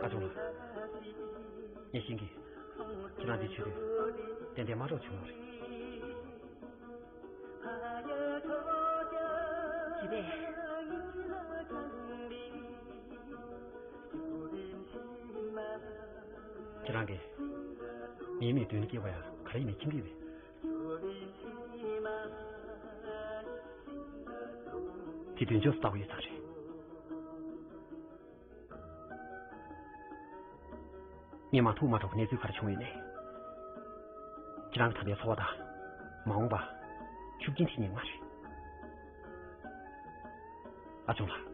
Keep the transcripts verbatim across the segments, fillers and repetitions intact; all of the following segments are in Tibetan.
ཨ་ཅུང་ལགས། ངས་ཤེས་ཀྱི། ཁྱེད་རང་འདི་བྱེད་དུས་ཏན་ཏན་མ་འགྲོ་བྱུང་བ་རེད། བྱེད་པས། ཁྱེད་རང་གིས་ངའི་མིག་མདུན་སྐྱེས་པ་ཡང་ག་རེ་ཡིན་མིན་མཁྱེན་གྱི་ཡོད་པས། དེ་དོན་ཆོས་སུ་ལྟ་བུ་ཡོད་ཙང་རེད། ངས་མ་ཐུག་མ་འགྲོ་གི་གནས་ཚུལ་ག་རེ་བྱུང་ཡོད་ནའི། ཁྱེད་རང་གི་ད་ལྟའི་འཚོ་བ་དང་། མ་འོངས་པ། ཤུགས་རྐྱེན་ཐེབས་ཉེན་མ་རེད། ཨ་ཅུང་ལགས།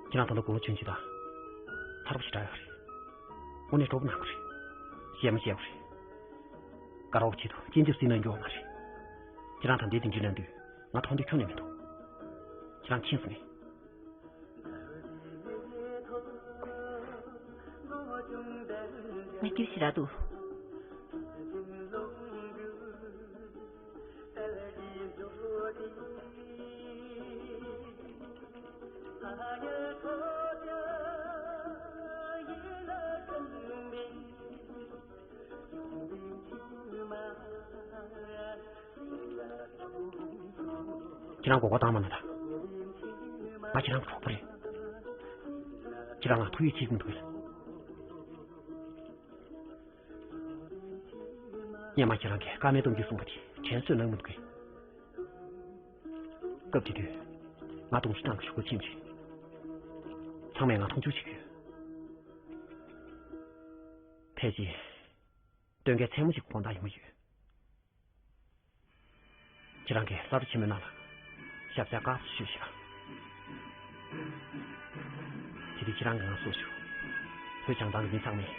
ཁྱེད་རང་ད་ལྟ་དགུང་ལོ་ཆུང་ཆུང་དང་། ཐར་པ་ཞེ་དྲག་ཡོད་རེད། དངོས་གནས་སྤྲོ་པོ་གནང་དགོས་རེད། གཞས་མ་གཞས་དགོས་རེད། དགའ་རོགས་ཆེད་དུ་སྐྱེས་འཇིབ་སྲིད་ན་འགྱོ་བ་མ་རེད། ཁྱེད་རང་དང་འདྲེ་དེ་འདྲའི་ལན་དུས་ང་མཐོང་འདོད་ཁྱོན་ནས་མི་འདུག་ཁྱེད་རང་ཁྱིམ་སུ་ནས། ང་སྐྱིད་ཞེ་དྲག་འདུག་ཁྱེད་རང་མགོ་སྐོར་བཏང་མ་ན་ད། ང་ཁྱེད་རང་གི་གྲོགས་པོ་རེད། ཁྱེད་རང་ང་ཐུགས་ཡིད་ཆེས་ཀྱི་མི་འདུག་གས། སྔོན་མ་ཁྱེད་རང་གིས་ཀརྨའི་གཏམ་རྒྱུད་གསུངས་པ་དེ་དྲན་གསོས་གནང་མི་འདུག་གས། སྐབས་དེ་དུས་ང་གདུང་སེམས་ནང་གི་ཞུ་སྒོ་ཕྱིན་རྗེས། ཚང་མས་ང་མཐོང་ཆུང་བྱེད་ཀྱི་ཡོད། ཕལ་ཆེར། སྟོན་ཁའི་མཚན་མོ་ཞིག་གི་དགོང་དག་ཡིན་པ་ཡོད། ཁྱེད་རང་གིས་བླ་སྤྲུལ་ཆེན་མོའི་ནང་ལ་ཞབས་ཚལ་དཀར་པོ་ཞིག་ཞུས་ཤིག་ཨ། དེ་དུས་ཁྱེད་རང་གིས་ང་གསུངས་བྱུང་། བོད་བྱང་ཐང་གི་མི་ཚང་མས་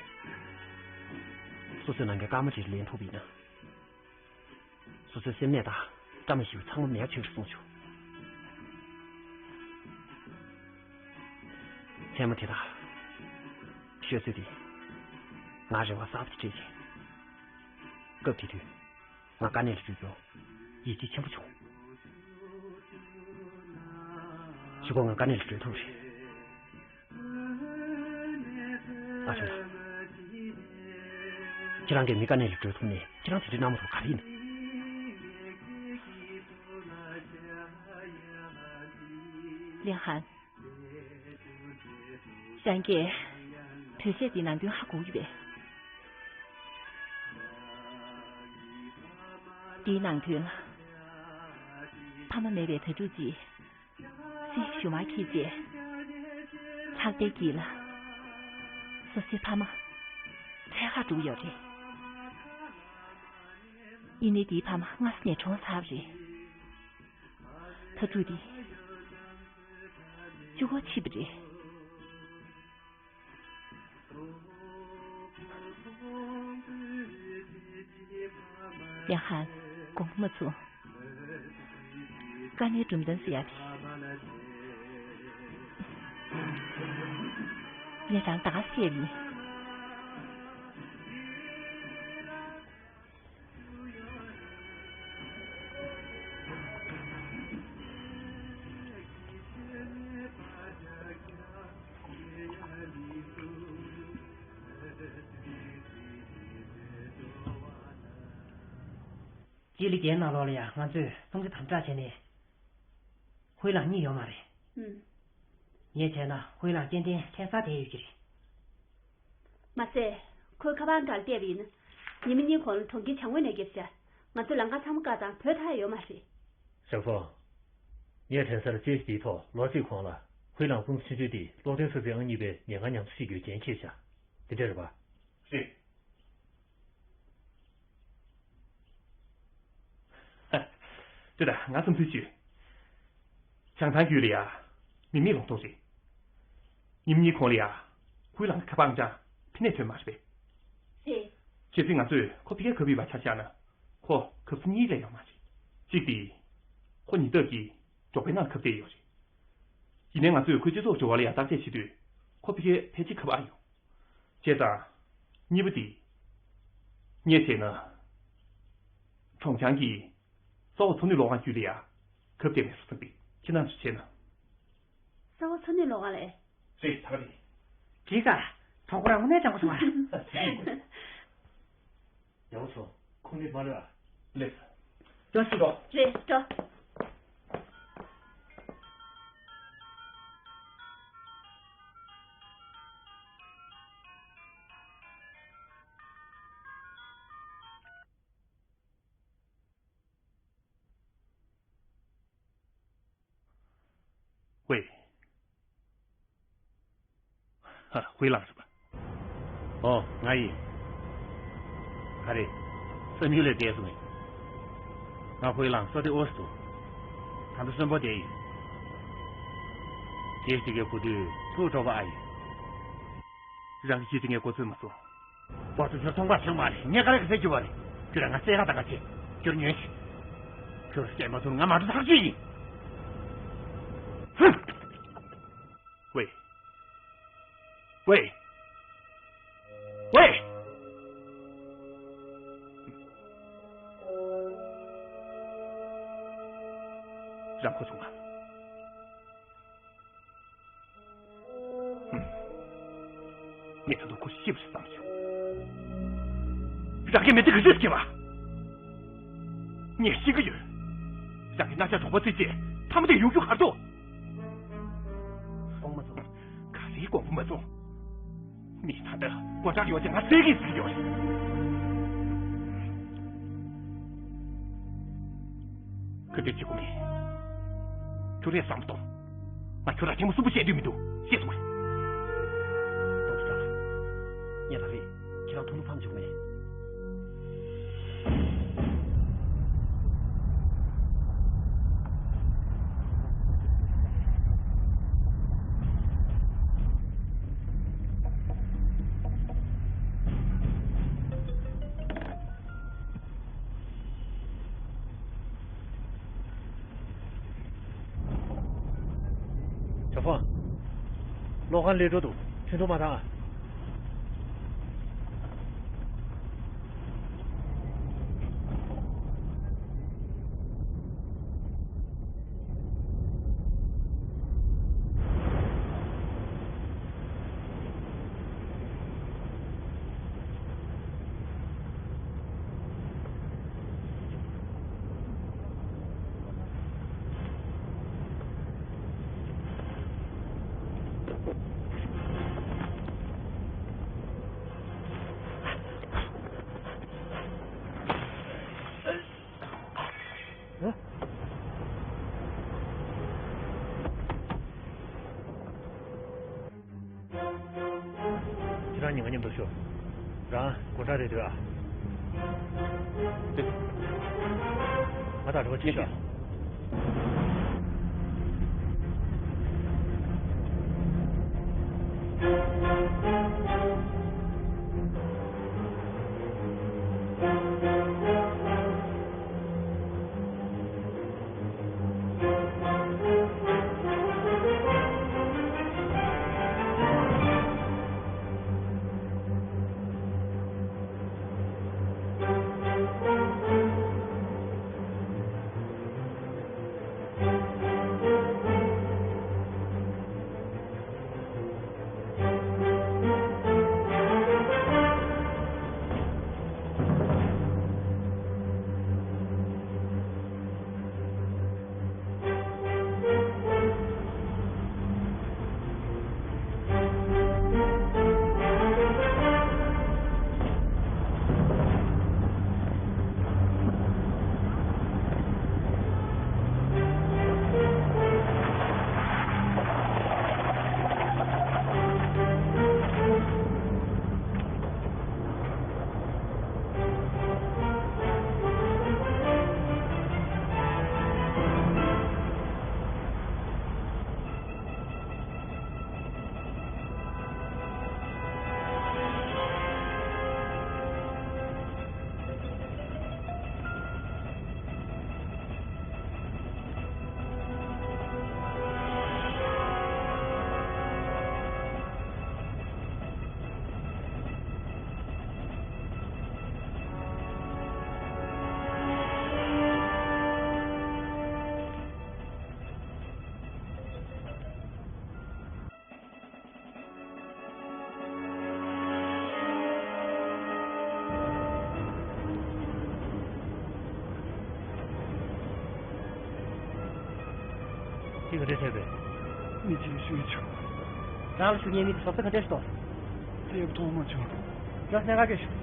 སོ་སོའི་ནང་གི་སྐར་མ་རེ་རེ་ལེན་ཐུབ་པ་ཡིན་ན། སོ་སོའི་སེམས་ནད་དང་བཀྲ་མི་ཤིས་པ་ཚང་མ་མེད་པ་བྱེད་ཀྱི་རེད་གསུངས་བྱུང་། མཚན་མོ་དེ་དག་ཤོད་ཚོད་དེ་ང་རེ་བ་གསར་པ་ཞིག་སྤྲད་ཅིང་། སྐབས་དེ་དུས་ང་དཀའ་གནད་ལས་སྒྲོལ་རྒྱུར་ཡིད་ཆེས་ཆེན་པོ་བྱུང་། གཞུག་གུ་ང་དཀའ་གནད་ལས་སྒྲོལ་ཐུབ་རེད། ཨ་ཅུང་། ཁྱེད་རང་གིས་མི་དཀའ་གནད་ལས་སྒྲོལ་ཐུབ་ནས་ཁྱེད་རང་དེ་འདྲའི་རྣམ་པ་ཐོག་ག་རེ་ཡིན། ལིན་ཧན། རང་གིས་བོད་གཞས་འདི་ནང་དོན་ཧ་གོ་གི་རེད། འདིའི་ནང་དོན་ལ། ཕ་མ་མེད་པའི་དྭ་ཕྲུག་ཅིག་སྲིད་ཞུ་མར་འཁྱེར་རྗེས། ལྷག་པའི་དཀྱིལ་ལ། སོ་སོའི་ཕ་མ་འཚོལ་གར་འགྲོ་གི་ཡོད་རེད། ཡིན་ནའི་དེའི་ཕ་མ་སྔ་ས་ནས་གྲོངས་ཚར་བ་རེད། དྭ་ཕྲུག་དེ་གཅིག་པོ་ཤི་བ་རེད། ཡ་ཧན། དགོངས་པ་མ་ཚོམས། དཀའ་གནད་སྒྲུང་གཏམ་ཟེར་ཡ་དེ། ངས་རང་ད་ག་བཤད་པ་ཡིན། སྤྱི་ལེ་བརྒྱད་ནང་ལོགས་ལ་ཡང་ང་ཚོས་གཏོང་གི་དམ་དྲག་བྱས་ནས། ཧུའེ་ལང་རྙེད་ཡོད་མ་རེད། ཨུམ། ངས་བྱས་ན་ཧུའེ་ལང་ཏན་ཏན་ཁྲལ་ཟ་བསྡད་ཡོད་ཀྱི་རེད། མ་ཟད། ཁོས་ཁ་པར་འདྲ་བལྟས་པ་ཡིན་ན། ཉི་མ་གཉིས་གོང་ལ་གྲོང་ཁྱེར་བྱང་ངོས་ནས་བརྒྱབ་བཞག་ང་ཚོ་ལམ་ཁ་ཚང་མ་བཀག་བཏང་བོད་ཐར་ཡོད་མ་རེད། ཞང་ཧྥང་། ངས་དྲན་གསོ་ལ་དཔྱད་ཞིབ་དེའི་ཐོག་ལོ་གཅིག་གོང་ལ་ཧུའེ་ལང་ཕུང་ཆུང་ཆུང་དེས་གློག་འཕྲིན་སོ་སོའི་ཨང་གཉིས་པའི་ཉེན་ཁ་ཉམས་གསོ་བྱེད་རྒྱུའི་འགན་འཁྱེར་བཞག་དེ་འདྲ་རེད་པ། རེད། ཏེ་ད་ང་བསམ་ཚུལ་བརྗོད། བྱང་ཐང་རྒྱུད་ལ་ཡ། མི་མེད་ལུང་སྟོང་རེད། ཉིན་གཉིས་གོང་ལ་ཡ། ཧུའེ་ལང་གི་ཁ་པར་ཨང་གྲངས་ཕ་ནས་ཐོན་མ་རེད་པས། རེད། བྱས་ཙང་ང་ཚོས་ཁོ་ཕ་གིར་གབ་ཡོད་པ་ཆ་བཞག་ན། ཁོ་གབ་ས་གཉིས་ལས་ཡོད་མ་རེད། གཅིག་དེ། ཁོ་ཉེ་འདབས་ཀྱི་འབྲོག་པའི་ནང་གབ་བསྡད་ཡོད་རེད། ཡིན་ནའི་ང་ཚོས་ཁོའི་སྤྱི་ཚོགས་འབྲེལ་བ་ལ་ཡ་བརྟག་དཔྱད་བྱེད་དུས། ཁོ་ཕ་གིར་ཕལ་ཆེར་གབ་ཨ་ཡོང་། བྱས་ཙང་། གཉིས་པ་དེ། ངས་བྱས་ན། གྲོང་བྱང་གི། ས་འོག་མཚོ་སྣོད་གློག་ཁང་རྒྱུད་ལ་ཡ། གབ་བསྡད་མེད་བཟོ་བསམ་པས་ཁྱེད་རང་ཚོས་བྱས་ན། ས་འོག་མཚོ་སྣོད་གློག་ཁང་ལས། རེད་ད་ག་རེད། འགྲིག་ག། དོ་ཁོ་རང་དངོས་གནས་དྲང་པོ་སོང་ཨ། ཡག་པོ་སོང་། ཁོང་ནི་མ་རེད་ཨ། སླེབས། འགྲོ་སི། འགྲོ། རེད་འགྲོ། ཝེ། ཧ། ཧུའེ་ལང་རེད་པ། ཨོ། ང་ཡིན། ག་རེ། བསམ་ཡུལ་ལས་འདས་སོང་ངས། ང་ཧུའེ་ལང་། ས་དེ་ཨོ་སི་དུ། ད་ལྟ་གསོན་པོ་དེ་ཡིན། རྗེས་དེ་གའི་གོ་དུས་ཐུགས་སྤྲོ་བ་ཨ་ཡིན། རང་གི་ཅི་དེ་ངས་གོ་ཚོད་མ་སོང་། བར་དུ་ཁྱོད་མཐོང་པ་བྱུང་མ་རེད། ངས་ག་རེ་ག་ཟེར་གྱི་བ་རེད། ཁྱོད་རང་ང་བཙལ་ག་ད་ག་བྱེད། ཁྱོད་ཉོན་ཞིག་ཁྱོད་བཤད་མ་ཐུབ་ན་ང་མ་འགྲོ་ཐག་ཆོད་ཡིན། ཧུམ། ཝེ། ཝེ། ཝེ། རང་ཁོ་སོང་ང་། ངས་ད་དུང་ཁོ་ཤི་བ་ཞིག་བསམ་བྱུང་། རང་གི་མི་ཚེ་ག་ཚོད་སྐྱེལ་བ། ངས་ཤི་གི་ཡོད། རང་གི་རྣ་ཆ་གྲོགས་པོ་ཚེ་ཅེས་ཐ་མ་དེ་ཡོང་རྒྱུ་གར་འདུག་དགོངས་མ་ཚོམས། ག་རེའི་དགོངས་པ་མ་ཚོམས། མི་ད་ལྟ་སྒོ་འགྲམ་ཡོད་ཚེ་ང་ཚེ་གིས་ཟིན་ཡོད་རེད། ཁི་དེ་ཅི་གོ་མེད། ཁྱོད་རས་བསམ་བློ་གཏོང་། ང་ཁྱོད་ལ་ཐེངས་མ་གསུམ་པོ་བཤད་འདོད་མི་འདུག་ཤེས་སོང་ངས། ཏོག་ཙམ། ངས་ད་རེས་ཁྱེད་རང་ཐུགས་ལ་ཕམ་བཅུག་མེད། ཞའོ་ཧྥང་། གློག་ཁང་སླེབས་འགྲོ་འདུག་ཐུང་ཐུང་མ་བཏང་ཨ། ཁྱེད་རང་གཉིས་ང་མཉམ་དུ་ཤོག་རང་སྒོ་འགྲམ་རེད་འདུག་ཨ། ང་དང་རེ་བ་ཅིག་ཤོག་ག་འདྲས་བྱས་པས། མི་གཅིག་ཞུས་བྱུང་། རང་ལ་ཞུ་མཁན་མི་དེ་བཟོ་ས་ག་འདྲས་ཤིག་འདུག་དེ་ཡག་མཐོང་མ་བྱུང་། ཡང་གནད་འགག་ཅིག་ཞུ།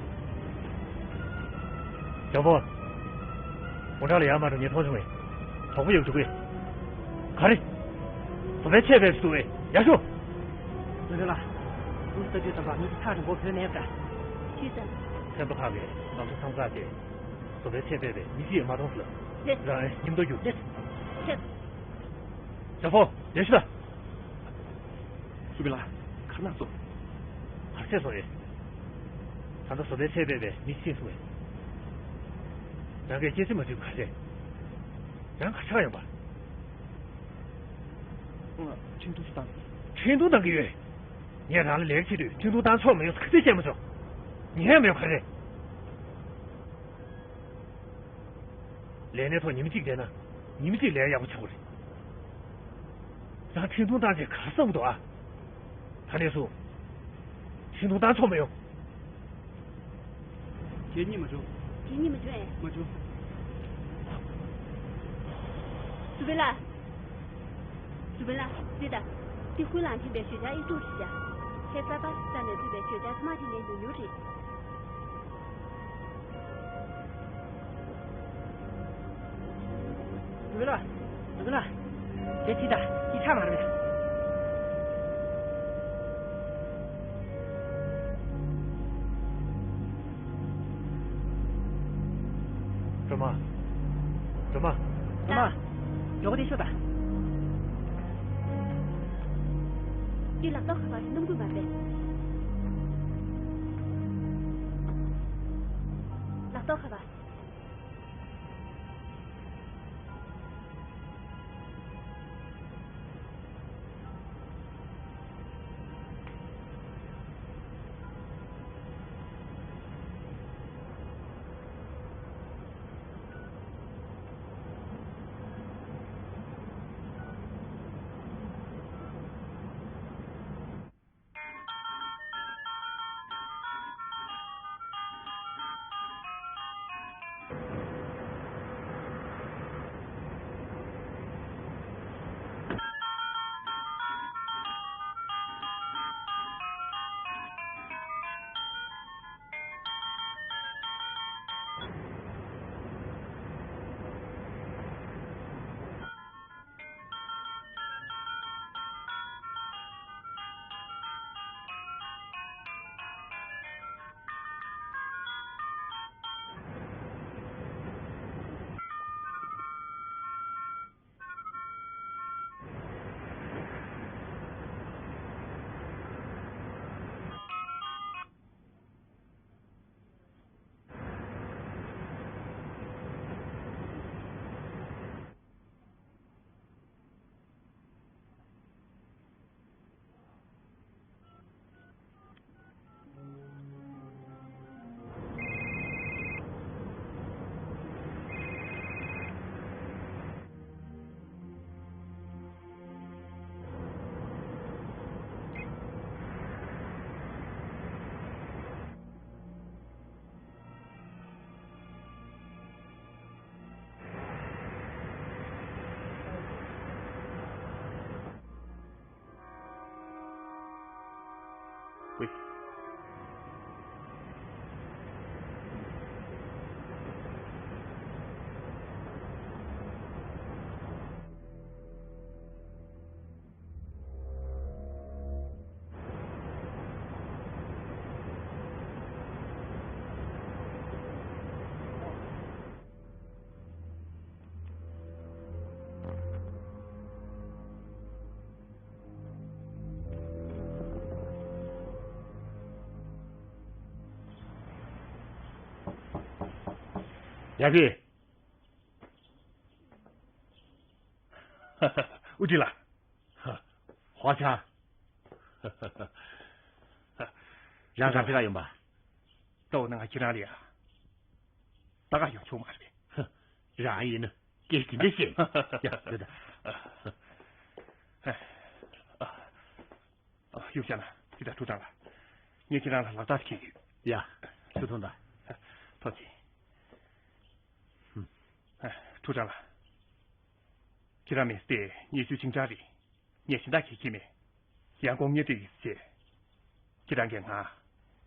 ཇོ་བོ། དབུ་འདྲ་ལ་ཡར་མར་འགྲོ་མཁན་མཐོང་བྱུང་བས། གྲོགས་པོ་ཡག་འགྲོ་གི། ག་རེ། བཟོ་པའི་ཆས་པས་སུ་བས་ཡར་ཤོག་བཟོ་པའི་ལ། འདུག་ལྟ་དུས་ཙམ་པ་མི་ཚེ་ཐག་རིང་པོ་བོད་ནས་འདྲ། ཤེས་ཙང་། ཚན་པ་ཁག་གིས་ལམ་སང་མཚམས་བསགས་ཏེ། བཟོ་པའི་ཆས་པས་པས་མི་གཅིག་མ་མཐོང་ཟེར། རེད། རང་ཨེ་སྙིང་སྟོབས་རྒྱུགས། རེད། ཤེས། ཇོ་བོ། ཡར་ཤོག་ད། སུ་པི་ལ། གར་ནག་ཚོ། གར་ཆས་སོང་ཨེ། ད་ལྟ་བཟོ་པའི་ཆས་པས་པས་མི་གཅིག་སོང་ཨེ། རང་གིས་སྐད་ཆ་མ་དྲིས་གར་ཆས། རང་གར་ཆགས་ཡོང་པ། ཁོང་ལ་འཕྲིན་ཐུང་ཞིག་བཏང་། འཕྲིན་ཐུང་བཏང་གི་ཡོད། ངས་རང་ལ་ལས་ཀ་བྱེད་དུས་འཕྲིན་ཐུང་བཏང་ཆོག་མི་ཡོང་ཟེར་ཁ་གཏད་བཤད་མ་བྱུང་། ཉན་ཡ་མེད་པ་རེད། ལས་གནས་ཐོག་ཉིན་གཅིག་བསྡད་ན། ཉིན་གཅིག་ལས་ཡག་པོ་ཆགས་པ་རེད། རང་འཕྲིན་ཐུང་བཏང་བྱས་ག་བསམ་འདུག་ཨ། ད་ནས་བཟུང་། འཕྲིན་ཐུང་བཏང་ཆོག་མི་ཡོང་། ཁྱེད་གཉིས་མ་བྱུང་། ཁྱེད་གཉིས་མ་བྱུང་ཨེ། མ་བྱུང་། སུ་པེ་ལ། སུ་པེ་ལ། འདི་ལྟ། འདི་ཧུའེ་ལང་ཐིང་པའི་ཞོལ་ཇ་ཨེ་ཏུ་ཞིག་བྱ། ཁྱེད་གསར་པ་ས་ནས་ཕུད་པའི་ཞོལ་ཇ་ཐ་མག་དེ་ནས་ཉུང་ཉུང་རེད། སུ་པེ་ལ། སུ་པེ་ལ། དེ་ཅི་ལྟ། ཅི་ཆ་མ་རེད། སྒྲོལ་མ། སྒྲོལ་མ། སྒྲོལ་མ། མགྱོགས་པོ་དེ་ཤོག་དང་། འདི་ལག་ཐོག་ཁ་པར་རྣམ་ཀུན་མ་རེད། ལག་ཐོག་ཁ་པར། ཡ་ཕི། ཨུ་ཅི་ལ། ཧ། ཧོ་ཆ། རང་ག་ཕི་ག་ཡོང་པ། ཏོ་ན་ང་ཁྱེད་རང་ལ་ཡ། ད་ག་ཡོང་ཆོག་མ་རེད། རང་ཡིན་ན་སྐད་གི་འདྲ་བཤད། ཡ་འདི་ད། ཡུག་ཅག་ལ་འདི་ད་ཐུག་དྲག་ལ། ངས་ཁྱེད་རང་ལ་ལག་རྟགས་ཁྱེར་ཡོད། ཡ། ཚུར་ཐོན་ད། ཐོན་ཅིག་ཐུག་དྲག་ལ། ཁྱེད་རང་མེད་སའི་ཉེ་ཆར་ཆིང་ཅང་རེད། ངས་གཞན་དག་གིས་ཁྱེད་མེད། ཡང་དགོངས་ངེས་དེ་ཡིན་ཟེར། ཁྱེད་རང་གིས་ང་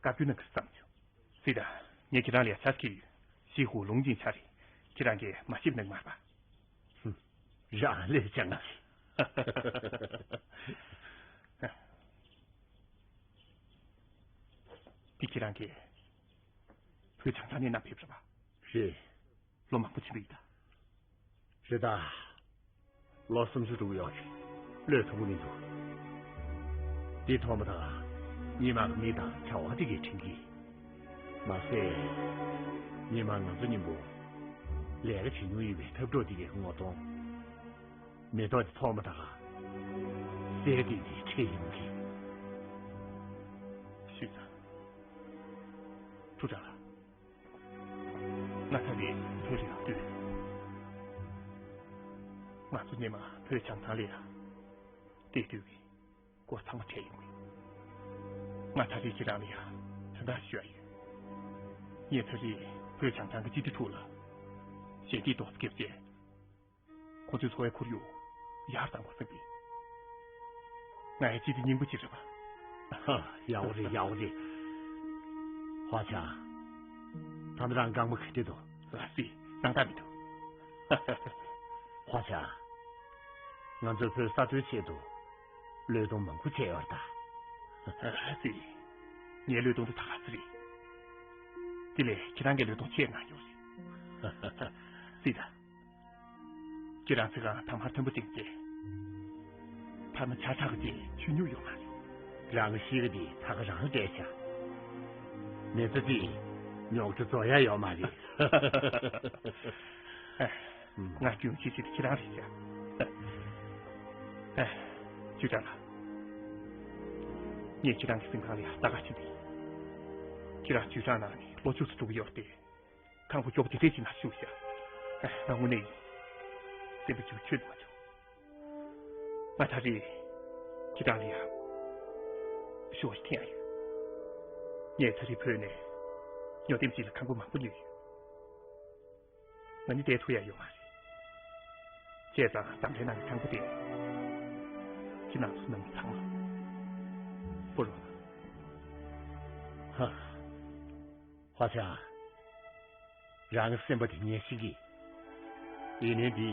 བཀའ་བཀྱོན་གནང་གི་བསམ་བྱུང་། སྲིད་ད། ངས་ཁྱེད་རང་ལ་ཡ་ཆར་ཁྱེར་ཡོད། ཞི་ཧུ་ལུང་ཅིན་ཆ་རེད། ཁྱེད་རང་གིས་མ་ཤེས་ནང་མ་རེད་པ། རང་ལས་ཅང་ཨ། འདི་ཁྱེད་རང་གིས་བོད་བྱང་ཐང་ནས་བསྣམས་ཕེབས་རེད་པ། རེད། ལོ་མང་པོ་ཕྱིན་པ་ཡིན་ད། རེད་ད། ལོ་སུམ་ཅུ་འགྲོ་གི་ཡོད་རེད། བློས་ཐུབ་ཀྱི་མི་འདུག་འདི་མཐོང་པ་དང་། སྔོན་མ་གི་མི་དང་བྱ་བ་དེ་གས་དྲན་གྱི། མ་ཟད། སྔོན་མ་ང་ཚོ་མཉམ་པོ་ལས་ཀ་བྱེད་མྱོང་ཡོད་པའི་འཐབ་གྲོགས་དེ་གས་ངོ་གདོང་། མེ་ཏོག་དེ་མཐོང་པ་དང་། སེ་དེ་དེ་ཁྲིད་ཡོང་གི། ཞུས་ཙང་། ཕྲུ་གུ་ལགས། ང་ད་རེས་བོད་ལ་ཡར་ལྟོས། ང་ཚོ་སྔོན་མ་བོད་བྱང་ཐང་ལ་ཡར་བལྟས་དུས་ཀྱི་སྐོར་ཚང་མ་དྲན་ཡོང་གི། ང་ད་རེས་ཁྱེད་རང་ལ་ཡར་དོན་དག་ཞུ་ཡ་ཡོད། ངས་ད་རེས་བོད་བྱང་ཐང་གི་སྤྱི་བདེ་ཐོག་ལ་ཞལ་འདེབས་རྡོག་རྩ་བརྒྱབ་རྗེས། ཁོ་ཚོའི་འཚོ་བའི་ཁོར་ཡུག་ཡག་ཙམ་དགོས་བསམ་གི། ང་ཡི་སྤྱི་བདེ་སྙིང་པོ་ཅིག་རེད་པ། ཧ། ཡག་པོ་རེད། ཡག་པོ་རེད། ཧྭ་ཅང་། ད་ནི་རང་དགའ་མོ་ག་འདྲ་འདུག་ལགས་སེ། སྣང་དག་མི་འདུག་ཧྭ་ཅང་། ང་ཚོས་བོད་ས་མཐོའི་ཆེད་དུ་བློས་གཏོང་མང་པོ་བྱས་ཡོད་རེད་ད། ལགས་སེ། ངའི་བློས་གཏོང་དེ་ད་ག་ཚོད་རེད། དེ་ལས་ཁྱེད་རང་གིས་བློས་གཏོང་ཆེ་གནང་ཡོད་རེད། སྲིད་ད། ཁྱེད་རང་ཚོས་ཐ་མག་མཐོན་པོ་བཏིང་རྗེས། ཐ་མག་ཆ་ཚང་གི་ཆུ་ཉོ་ཡོད་མ་རེད། རང་གི་གཤིས་ཀ་དེ་ད་ག་རང་སྤྲད་བྱ། མི་ཚེ་འདི་རྙོག་དྲ་བཟོ་ཡ་ཡོད་མ་རེད། ཨ། ང་སྐྱོན་ཆེ་ཤོས་དེ་ཁྱེད་རང་རེད་བྱ། ཨ། ཅུས་ཀྲང་ལགས། ངས་ཁྱེད་རང་གི་སེམས་ཁང་ལ་ཡ་ལྟ་ག་ཕྱིན་པ་ཡིན། ཁྱེད་རང་ཅུས་ཀྲང་ནང་ནས་ལོ་བཅུ་ཙམ་འགྲོ་གི་ཡོད་རེད་དེ། ཁང་པ་སྐྱོ་པོ་དེ་འདྲས་ཅིག་ནང་བཞུགས་ཤག་ཨ། ང་དངོས་གནས་ཡིན། སེམས་པ་ཅིག་འཆོལ་དུ་མ་བྱུང་། ང་ད་རེས་ཁྱེད་རང་ལ་ཡ་ཞུ་བ་ཞིག་འཐེན་ཡ་ཡོད། ངས་ད་རེས་བོད་ནས་ཉོ་དེབ་ཅིག་ལ་ཁང་པ་མང་པོ་ཉོས་ཡོད། ང་ནི་བསྡད་ཐུབ་ཡ་ཡོད་མ་རེད། བྱས་ཙང་འཛམ་གླིང་ནང་གི་ཁང་པ་དེ་ཁྱེད་རང་ཚོ་ནང་མི་ཚང་མ་སྤོ་རོགས་གནང་། ཧ། ཧྭ་ཅང་། རང་གི་སེམས་པ་དེ་ངས་ཤེས་ཀྱི། ཡིན་ནའི་འདི་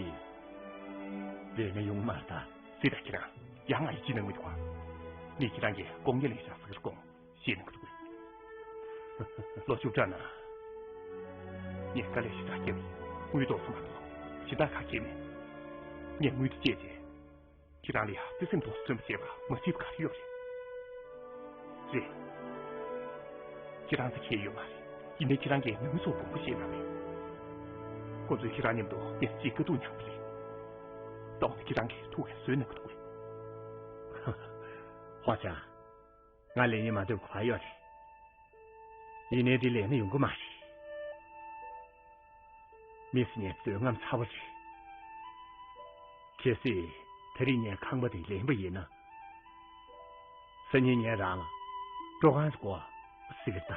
རེ་ན་ཡོང་མ་རེད་ད། སྲིད་ད། ཁྱེད་རང་ཡང་ང་ཡིད་ཆེས་གནང་མི་འདུག་ག་ངས་ཁྱེད་རང་གི་དགོངས་འགལ་ལས་བཞག་ཟེར་གི་དགོངས་བཞེས་གནང་གི་འདུག་གས། ལོ་བཅུ་ཕྲག་ནང་ངས་དཀའ་ལས་ཞེ་དྲག་བརྒྱབ་ཡིན། དངུལ་ཏོག་ཙམ་མ་གཏོགས་གཞན་དག་ག་གེ་མེད། ངས་དངུལ་དེ་སྤྱད་རྗེས། ཁྱེད་རང་ལ་ཡ་བརྩེ་སེམས་ཐོག་མཚོན་པ་བྱས་པ་མ་བྱས་པ་ག་རེ་ཡོད་རེད། རེད། ཁྱེད་རང་ཚོ་ཁྱད་ཡོད་མ་རེད། ཡིན་ནའི་ཁྱེད་རང་གིས་ནང་མི་ཚོ་དགོངས་པ་བཞེས་གནང་མེད། ཁོ་ཚོས་ཁྱེད་རང་མཉམ་དུ་མི་ཚེ་གཅིག་དཀའ་སྡུག་མྱངས་པ་རེད། སྟོང་ནས་ཁྱེད་རང་གིས་ཐུགས་ཁ་གསོས་གནང་གི་འདུག་གས། ཧྭ་ཅང་། ང་ལས་ཉིན་མ་འདོད་གོ་བ་ཡོད་རེད། ཡིན་ནའི་འདི་ལས་ན་ཡོང་གི་མ་རེད། མི་ཟེར་མཁན་འདོད་རྔམ་ཚ་པོ་རེད། གལ་སྲིད་ད་རེས་ངས་ཁང་པ་དེ་ལེན་པ་ཡིན་ན། སང་ཉིན་ངས་རང་ལ་སྤྲོ་ཁང་ཞིག་དགོས་ཟེར་གི་རེད་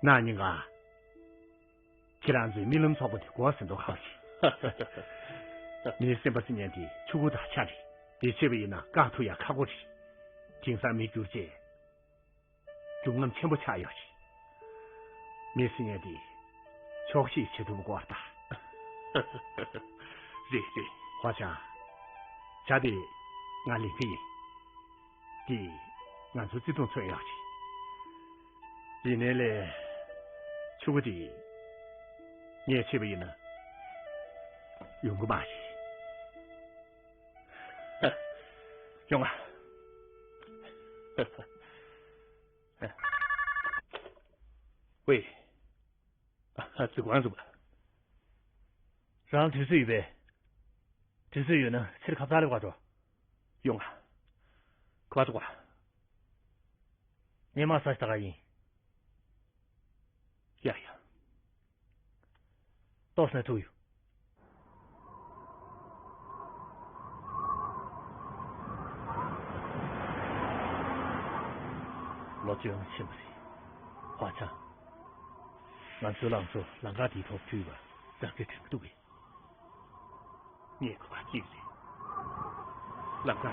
ད། ན་ཉིན་ག་ཁྱེད་རང་ཚོའི་རྨི་ལམ་ཚོགས་པ་དེ་དགོས་ཟེར་མདོག་ཁ་པོ་རེད། མིའི་སེམས་པ་ཟེར་མཁན་དེ་ཆུ་བུར་དང་ཆ་རེད། ཡིད་ཆེས་པ་ཡིན་ན་བཀག་ཐུབ་ཡ་ཁག་པོ་རེད། དེང་སང་མི་འགྱུར་རྗེས། སྒྲུང་ལམ་ཆེན་པོ་ཆགས་ཡོད་རེད། མི་ཟེར་མཁན་དེ་ཆོག་ཤེས་བྱེད་ཐུབ་དགོས་པ་རེད་ད། རེད་རེད། ཧྭ་ཅང་། ཇ་དེ་ང་ལེན་གྱི་ཡིན། དེ་ང་ཚོའི་བརྩེ་དུང་མཚོན་ཡག་རེད། ཡིན་ནའི་ལས་ཆུ་བུར་དེ་ངས་བྱས་པ་ཡིན་ན་ཡོང་གི་མ་རེད། ཡོང་ང་། ཝེ། ཨ། ཙི་ཀོང་ཟེར་བ། རང་དུས་ཚོད་ཡོད་པས། དུས་ཚོད་ཡོད་ན་ཕྱིར་ཁ་ཚ་ལེ་བ་འགྲོ། ཡོང་ང་། ཁ་བ་ཙི་ཀོ། ངས་མ་ས་ཞིག་ད་ག་ཡིན། ཡ་ཡ། ཏོག་ཙམ་ཐུག་ཡོད། ལོ་བཅོ་ལྔ་ཕྱིན་པ་རེད། ཧྭ་ཅང་། ང་ཚོའི་ལང་ཚོ་ལམ་ཁ་འདིའི་ཐོག་བྲུས་པ་རང་གིས་དྲན་གྱི་འདུག་གས། ངས་གོ་བ་གཅིག་རེད། ལམ་ཁ་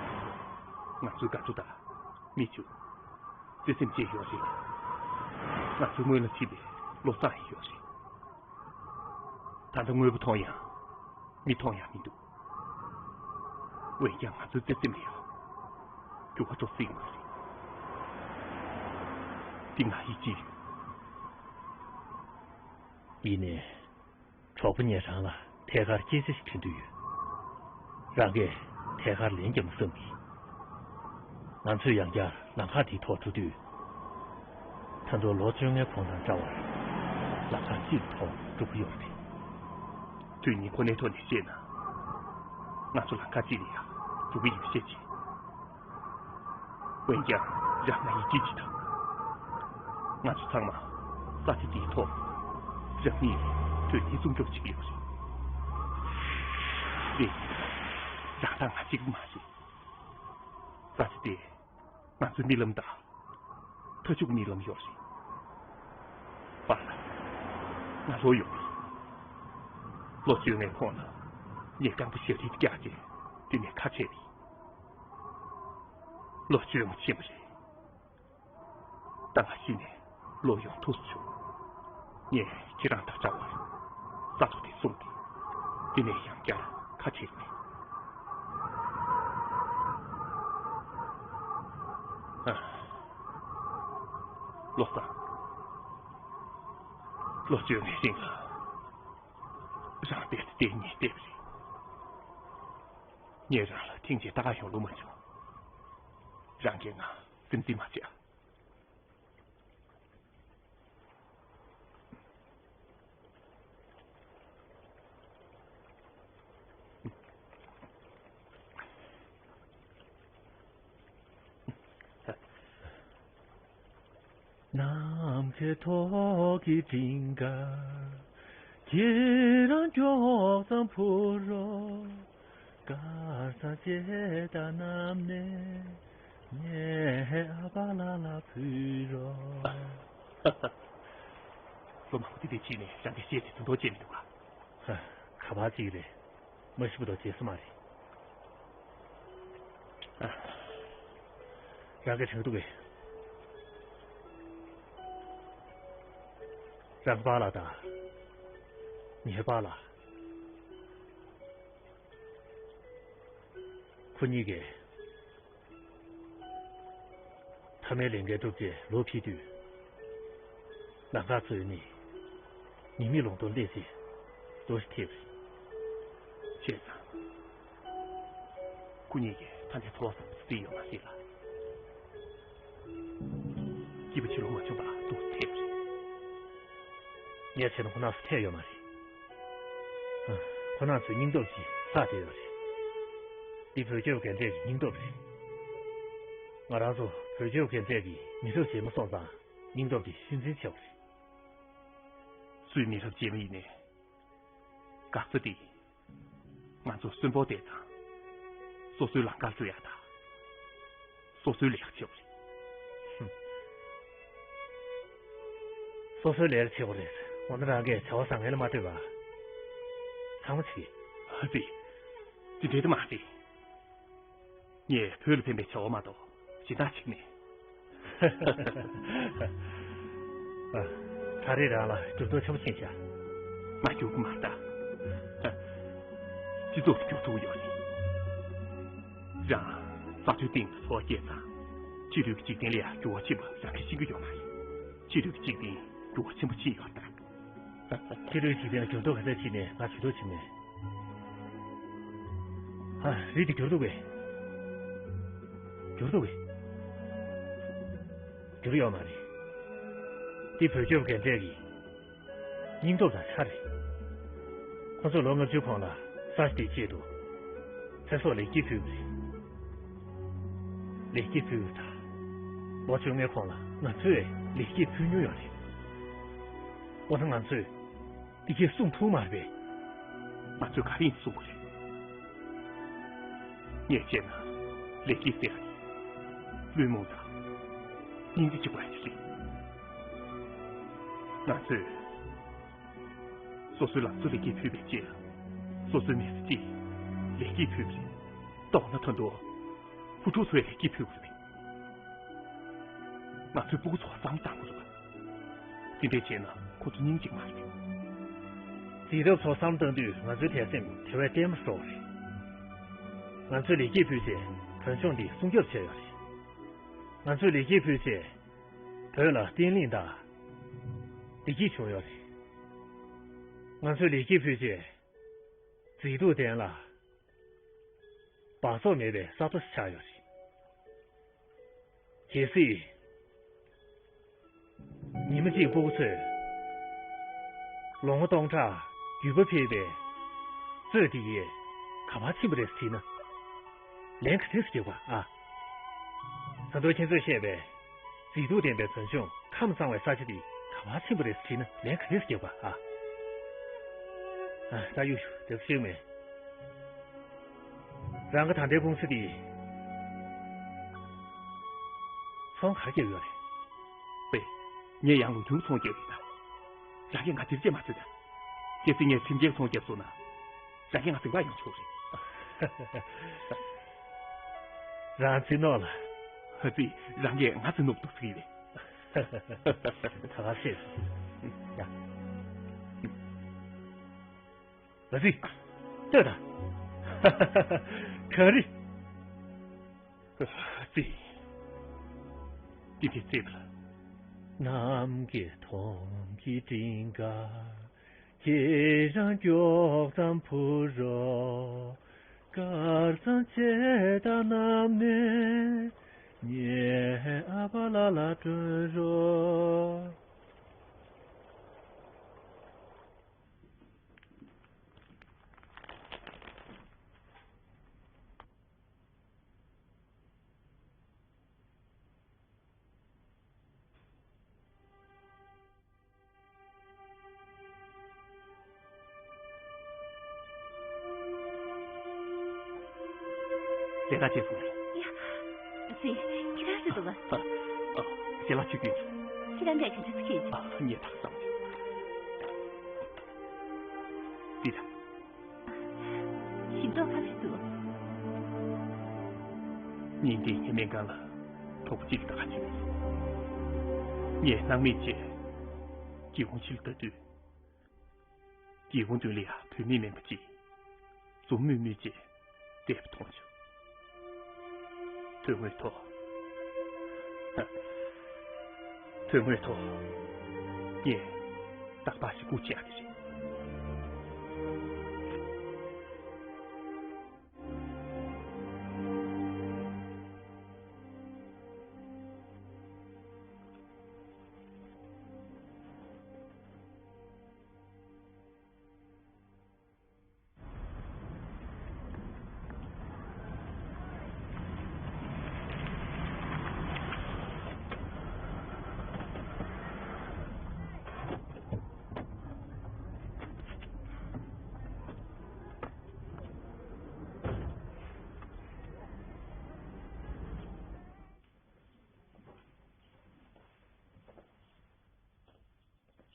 ང་ཚོའི་དགའ་སྤྲོ་དང་མི་ཆུ། བརྩེ་སེམས་བཅས་ཡོད་རེད། ང་ཚོའི་སྔོན་ལ་ཕྱིན་པའི་བློ་བཟང་ཡང་ཡོད་རེད། ད་ལྟ་དངོས་པོ་མཐོང་ཡང་མི་མཐོང་ཡང་མི་འདུག་འོན་ཀྱང་ང་ཚོའི་བརྩེ་སེམས་ལ་ཡང་འགྱུར་བ་འགྲོ་སྲིད་མ་རེད། འདི་ང་ཡིད་ཆེས་ཡོད། ཡིན་ནའི། གྲོགས་པོ་ངས་རང་ལ་ཐད་ཀར་སྐྱེད་ཆ་ཞིག་དྲན་འདོད་ཡོད། རང་གིས་ཐད་ཀར་ལན་རྒྱག་མི་བསམ་གི། ང་ཚོས་ཡང་བསྐྱར་ལམ་ཁ་འདིའི་ཐོག་འགྲོ་དུས། ད་དུང་ལོ་བཅོ་ལྔའི་གོང་དང་འདྲ་བར་ལམ་ཁ་གཅིག་ཐོག་འགྲོ་གི་ཡོད་རེད། དོན་སྙིང་ཁོ་ནའི་ཐོག་ནས་བཤད་ན། ང་ཚོ་ལམ་ཁ་གཅིག་ལ་ཡང་འགྲོ་གི་ཡོད་ཤས་ཆེ། འོན་ཀྱང་རང་ང་ཡིད་ཆེས་ཅིག་དང་། ང་ཚོ་ཚང་མ་ས་ཆ་འདིའི་ཐོག་རང་ཉིད་དོན་སྙིང་སྲུང་སྐྱོབ་བྱེད་ཀྱི་ཡོད་རེད། རེད། རང་དང་ང་གཅིག་པུ་མ་རེད། ས་ཆ་དེ་ང་ཚོའི་རྨི་ལམ་དང་། མཐའ་མཇུག་རྨི་ལམ་ཡོད་རེད། པཱ་ལགས། ང་ལོ་ཡོད་རེད། ལོ་བཅོ་ལྔའི་གོང་ལ་ངས་རྐང་པ་ཞབས་རིལ་བཀྱགས་རྗེས་དེ་ནས་ཁ་ཕྱེ་རེད། ལོ་བཅོ་ལྔ་ཕྱིན་པ་རེད། ད་ང་ཤི་ནས་ལོ་ཡོང་ཐུབ་བྱུང་། ངས་ཁྱེད་རང་དང་འདྲ་བར་ས་ཐོག་དེ་བསྲུངས་ཏེ། དེ་ནས་ཡང་བསྐྱར་ཁ་ཕྱེ་མེད། ཨ། བློ་བཟང་། ལོ་བཅོ་ལྔའི་རིང་ལ་རང་བལྟས་ཚེ་བལྟས་ཉེས་བལྟས་པ་རེད། ངས་རང་ལ་ཐེངས་གཅིག་ལྟ་ག་ཡོང་བློ་མ་བྱུང་། རང་གིས་ང་སེམས་འཛིན་མ་བྱས། ནམ་མཁའི་ཐོག་གི་སྤྲིན་དཀར། ཁྱེད་རང་མགྱོགས་ཙམ་འཕུར་རོགས། དཀར་ས་ཞེ་དྲག་གནམ་ནས་ངས་ཨ་ཕ་ལགས་ལ་ཕུལ་རོགས། ལོ་མང་པོ་དེ་འདྲའི་ཕྱིན་ནས་རང་གི་གཞས་དེ་ཚོ་མདོག་བྱས་མི་འདུག་ག་ཧ། ག་པར་ཅིག་རེད། མ་ཤི་བ་དང་བརྗེད་ས་མ་རེད། ཨ། རང་གིས་དྲན་གྱི་འདུག་གས། རང་པཱ་ལགས་དང་། ངའི་པཱ་ལགས། ཁོ་གཉིས་ཀས། མཐའ་མའི་ལས་འགན་སྒྲུབ་ཆེད་ལོག་ཕེབས་དུས། ལམ་ཁ་ཚོས་ནི། ཉི་མའི་ལུང་སྟོང་སླེབས་ཚེ་ལྟོ་ཞིག་ཐེབས་རེད། བྱས་ཙང་། སྐུ་ཉིད་ཀྱིས་ད་ནས་ཚོར་བ་བཟང་པོ་ཞིག་ཡོད་མ་རེད་ལ། སྐྱིད་པོ་བྱེད་ལོང་མ་བྱུང་བར་འདུག་ཐེབས་རེད། ངས་བྱས་ན་ཁོ་ན་ཚོ་ཐེབས་ཡོད་མ་རེད། ཨ། ཁོ་ན་ཚོའི་སྙིང་སྟོབས་ཀྱིས་ལྷག་བསྡད་ཡོད་རེད། འདི་བོད་སྐྱོབ་རྒན་གྲས་ཀྱི་སྙིང་སྟོབས་རེད། ང་རང་ཚོ་བོད་སྐྱོབ་རྒན་གྲས་ཀྱི་མི་རབས་རྗེས་མ་སོང་ཙང་སྙིང་སྟོབས་དེ་ཤུགས་ཆེན་ཆེ་བ་རེད། སུའི་མི་རབས་རྗེས་མ་ཡིན་ནའི། འགག་རྩ་དེ། ང་ཚོ་གསོན་པོ་བསྡད་དང་། སོ་སོའི་ལམ་ཁར་འགྲོ་ཡག་དང་། སོ་སོའི་ལས་ཀ་བྱེད་པ་རེད། ཧུམ། སོ་སོའི་ལས་ཀ་བྱེད་པ་རེད། འོ་ན་རང་གིས་བྱ་བ་བཟང་ངན་ལ་མ་ལྟོས་པར། ཚང་མ་བྱེད། ཨ་ཙི། དེ་འདྲ་དེ་མ་རེད། ངས་བོད་ལ་ཕན་པའི་བྱ་བ་མ་གཏོགས་གཞན་དག་བྱེད་ཀྱི་མེད། ཨ། ད་རེས་རང་ལ་འགྱུར་ལྡོག་ཆེན་པོ་ཕྱིན་ཤག་མ་འགྱུར་གྱི་མ་རེད་ད། སྤྱི་ཚོགས་ལ་འགྱུར་ཐུབ་ཀྱི་ཡོད་རེད། རང་ས་མཐོའི་སྟེང་དུ་འཚོ་བ་སྐྱེལ་ཙང་། ཕྱི་རོལ་གྱི་འཇིག་རྟེན་ལ་ཡང་འགྱུར་བ་ཕྱིན་པ་རང་གིས་ཤེས་ཀྱི་ཡོད་མ་རེད། ཕྱི་རོལ་གྱི་འཇིག་རྟེན་འགྱུར་བ་ཆེན་པོ་ཕྱིན་ཡོད་ད། ཕྱི་རོལ་འཇིག་རྟེན་ལ་འགྱུར་ལྡོག་ག་ཚད་ཕྱིན་ནའི་ང་ཇུས་གཏོགས་བྱེད་མེད། ཧ། རེད་དེ་འགྱུར་འདུག་གས། འགྱུར་འདུག་གས། འགྱུར་ཡོད་མ་རེད། འདི་བོད་སྐྱོབ་རྒན་གྲས་ཀྱི་སྙིང་སྟོབས་དང་ཆ་རེད། ཁོ་ཚོས་ལོ་ལྔ་བཅུའི་གོང་ལ་ས་ཆ་དེའི་ཆེད་དུ་ཚེ་སྲོག་ལེགས་སྐྱེས་ཕུལ་བ་རེད། ལེགས་སྐྱེས་ཕུལ་བ་དང་། ལོ་བཅོ་ལྔའི་གོང་ལ་ང་ཚོས་ལེགས་སྐྱེས་ཕུལ་མྱོང་ཡོད་རེད། འོ་ན་ང་ཚོས། འདི་གས་གསུང་ཐུབ་མ་རེད་པས། ང་ཚོས་ག་རེ་ཡིན་གསུང་གི་རེད། ངས་བྱས་ན་ལེགས་སྐྱེས་ཟེར་ཡ་བླུན་རྨོངས་དང་སྙིང་རྗེ་གཅིག་པ་ཞིག་རེད། ང་ཚོས་སོ་སོའི་ལང་ཚོ་ལེགས་སྐྱེས་ཕུལ་བའི་རྗེས་ལ་སོ་སོའི་མི་ཚེ་གཅིག་ལེགས་སྐྱེས་ཕུལ་བ་རེད། མདོར་ན་ད་དུང་བུ་ཕྲུག་ཚོའི་ལེགས་སྐྱེས་ཕུལ་བ་རེད། ང་ཚོའི་སྤུ་གུ་ཚོ་བསམ་བློ་བཏང་དགོས་རེད་པ། དེ་འདྲས་བྱས་ན་ཁོ་ཚོ་སྙིང་རྗེ་མ་རེད། རྩིས་རབས་ཚོ་བསམ་བློ་བཏང་དུས་ང་ཚོའི་དད་སེམས་དེ་བས་བརྟན་པོ་ཤོར་བ་རེད། ང་ཚོས་ལེགས་སྐྱེས་ཕུལ་རྗེས་བོད་ལྗོངས་འདི་སྲུང་སྐྱོབ་བྱས་ཡོད་རེད། ང་ཚོས་ལེགས་སྐྱེས་ཕུལ་རྗེས་བོད་ལ་བརྟན་ལྷིང་དང་བདེ་སྐྱིད་བྱུང་ཡོད་རེད། ང་ཚོས་ལེགས་སྐྱེས་ཕུལ་རྗེས་མཛེས་སྡུག་ལྡན་ལ་འབག་བཙོག་མེད་པའི་ས་རྡོ་ཞིག་ཆགས་ཡོད་རེད། གལ་སྲིད་ཉི་མ་གཅིག་སྤུ་གུ་ཚོས་ལོ་ངོ་སྟོང་ཕྲག་རྒྱུད་པ་འཕེལ་བའི་རྩོད་དེ་ཡིས་ག་པར་ཕྱིན་པ་རེད་ཟེར་ན། ལན་ག་འདྲས་སེ་རྒྱག་པ་ཨ། ད་དུང་ཁྱེད་ཚོས་བཤད་པའི་མཛེས་སྡུག་ལྡན་པའི་བོད་ལྗོངས་ཁམས་གཙང་བའི་ས་ཆ་འདི་ག་པར་ཕྱིན་པ་རེད་ཟེར་ན་ལན་ག་འདྲས་སེ་རྒྱག་པ་ཨ། ཨ། ད་གཡུག་ཞུ་དེ་ཚོ་ཤེས་མེད། རང་གི་ད་ལྟའི་ཀུང་སི་འདི་ཚོང་ག་རེ་བརྒྱབ་ཡོད་རེད། པས། ངས་ཡང་ལུང་ཐུང་ཚོང་བརྒྱབ་རེད་ད། རང་གིས་ང་འདིར་བྱེད་མ་ཚོད་ད། གལ་སྲིད་ངས་ཁྲིམས་འགལ་ཚོང་བརྒྱབ་སོང་ན། རང་གིས་ང་འཛིན་པར་ཡོང་ཆོག་རེད། རང་འཛིན་ནོ་ལ། ཨ་ཙི། རང་གིས་ང་འཛིན་ནོ་འདུག་ཟེར་གྱི་རེད། ད་ག་ཤེས། ཡ། ཨ་ཙི། ལྟོས་དང་། ག་རེ། ཨ་ཙི། འདི་འདྲས་བྱས་པ་ལ། ནམ་མཁའི་མཐོངས་ཀྱི་སྤྲིན་དཀར། ཁྱེད་རང་མགྱོགས་ཙམ་འཕུར་རོགས། དཀར་གཙང་བྱེ་བྲག་རྣམས་ནས་ངའི་ཨ་ཕ་ལ་ལ་སྤྲོད་རོགས། ལས་ཀ་བྱས་སོང་ངས། ཡ། ཨ་ཙི། ཁྱེད་རང་ཚོ་འདུག་ག་ཨ། ཨ། ཞལ་ལག་མཆོད་རྒྱུ་ཡིན། ཁྱེད་རང་གིས་ག་འདྲ་ཟེར་གྱི་ཡོད། ཨ། ངས་ད་ག་བསམ་མེད། འདི་ད། ཞིམ་མདོག་ཁ་པོ་ཞིག་འདུག། ཉིན་དེའི་ངའི་སྨན་ཁང་ལ་གྲོགས་པོ་གཅིག་གིས་ད་ག་བྱས་པ་རེད། ངས་སྣང་མེད་བྱས། སྒེའུ་ཁུང་ཕྱི་ལ་ལྟ་དུས། སྒེའུ་ཁུང་མདུན་ལ་ཡ་བུད་མེད་སྨན་པ་གཅིག་འཛུམ་དམུལ་དམུལ་བྱས་བསྡད་པ་མཐོང་བྱུང་། དོན་དངོས་ཐོག་དོན་དངོས་ཐོག་ངས་རྟག་པར་ཞིག་སྒུག་བྱེད་ཡག་དེ་རེད།